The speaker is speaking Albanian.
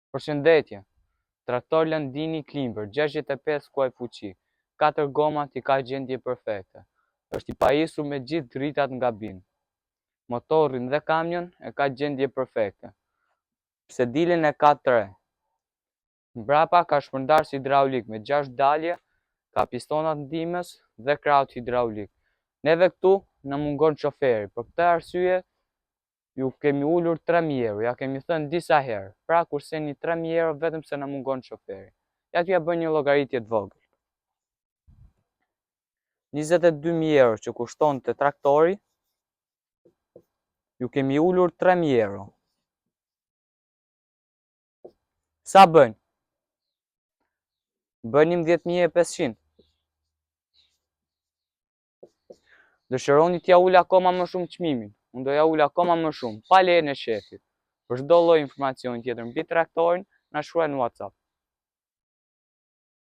Përshëndetje! Traktor Landini Klimber 65 kuaj fuqi, katër gomat i ka gjendje perfekte. Është i pajisur me gjithë dritat në kabinë. Motorrin dhe kamion e ka gjendje perfekte. Sediljen e ka tre. Mbrapa ka shpërndarës hidraulik me 6 dalje, ka pistonat ndihmës dhe krahët hidraulik. Neve këtu na mungon shoferi. Për këtë arsye Ju kemi ulur 3000 euro, ja kemi thënë disa herë. Pra kurseni 3000 euro vetëm se na mungon shoferi. Ja t'ja bëj një llogaritje të vogël. 22.000 euro që kushtonte traktori, ju kemi ulur 3.000 euro. Sa bëjnë? Bëjnë 11.500. Dëshironi t'ja ul akoma më shumë çmimin? Unë do ja ul akoma më shumë, pa lejen e shefit. Për çdo lloj informacioni tjetër mbi traktorin, na shkruaj në WhatsApp.